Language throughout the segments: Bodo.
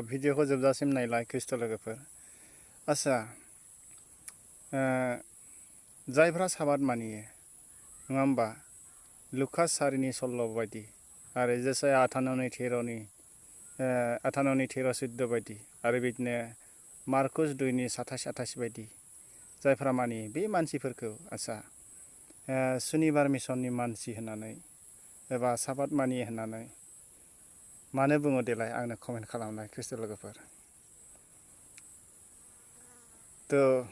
भिडिअखौ जोबजासिम नायलाय ख्रिस्ट' लोगोफोर। आच्छा, जायफ्रा साबाद मानियो नङा होमबा, लुकास 4नि सल' बायदि आरो जेसाया 58:13-14 बायदि आरो बिदिनो मार्कुस 2नि 27-28 बायदि जायफ्रा मानियो बे मानसिफोरखौ आच्छा सुनिबार मिसननि मानसि होननानै एबा साबाद मानियो होननानै मानो बुङो देलाय आंनो कमेन्ट खालामनाय ख्रिस्ट' लोगोफोर। थ'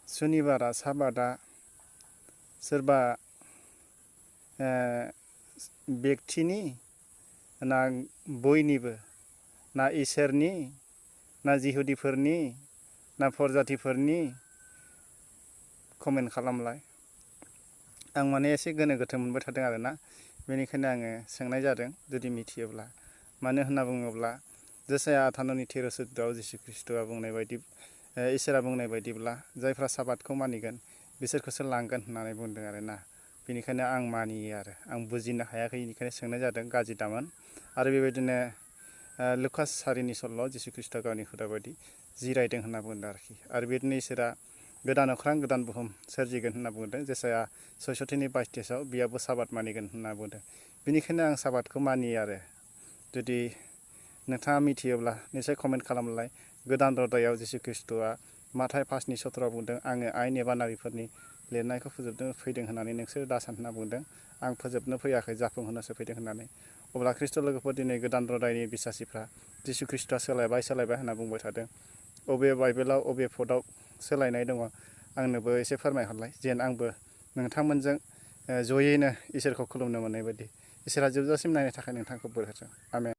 सुनिबारा साबादा सोरबा व्यक्तिनि ना बयनिबो, ना इसोरनि, ना जिहुदिफोरनि, ना फरजाथिफोरनि, कमेन्ट खालामलाय। आं माने एसे गोनो गोथो मोनबाय थादों आरोना, बेनिखायनो आङो सोंनाय जादों जुदि मिथियोब्ला। मानो होनना बुङोब्ला जेसाया 58:13-14 जिसु ख्रिस्ट'आ बुंनाय बायदि, इसोरा बुंनाय बायदिब्ला जायफ्रा साबादखौ मानिगोन बिसोरखौसो लांगोन होननानै बुंदों आरोना। बेनिखायनो आं मानियो आरो आं बुजिनो हायाखै, बेनिखायनो सोंनाय जादों, गाज्रि दामोन। आरो बेबायदिनो लुकास 4नि सल' जिसु ख्रिस्ट' गावनि हुदा बायदि जिरायदों होनना बुंदों आरोखि। आरो बिदिनो इसोरा गोदान अख्रां गोदान बुहुम सोरजिगोन होनना बुंदों। जेसाया 66:22 बियाबो साबाद मानिगोन होनना बुंदों। बेनिखायनो आं साबादखौ मानियो आरो। जुदि नोंथाङा मिथियोब्ला निसय कमेन्ट खालामलाय। गोदान रदायाव जिसु ख्रिस्ट'आ माथाय 5:17 बुंदों, आङो आयेन एबा नाबिफोरनि लिरनायखौ फोजोबनो फैदों होननानै नोंसोर दासान होनना बुंदों। आं फोजोबनो फैयाखै, जाफुंहोनोसो फैदों होननानै। अब्ला ख्रिस्ट' लोगोफोर, दिनै गोदान रदायनि बिसासिफ्रा जिसु ख्रिस्ट'आ सोलायबाय होनना बुंबाय थादों। अबे बाइबेलाव अबे पदआव सोलायनाय दङ आंनोबो एसे फोरमायहरलाय, जेन आंबो नोंथांमोनजों जयैनो इसोरखौ खुलुमनो मोननाय बायदि। इसोरा जोबजासिम नायनो थाखाय नोंथांखौ बोर होथों। आमेन।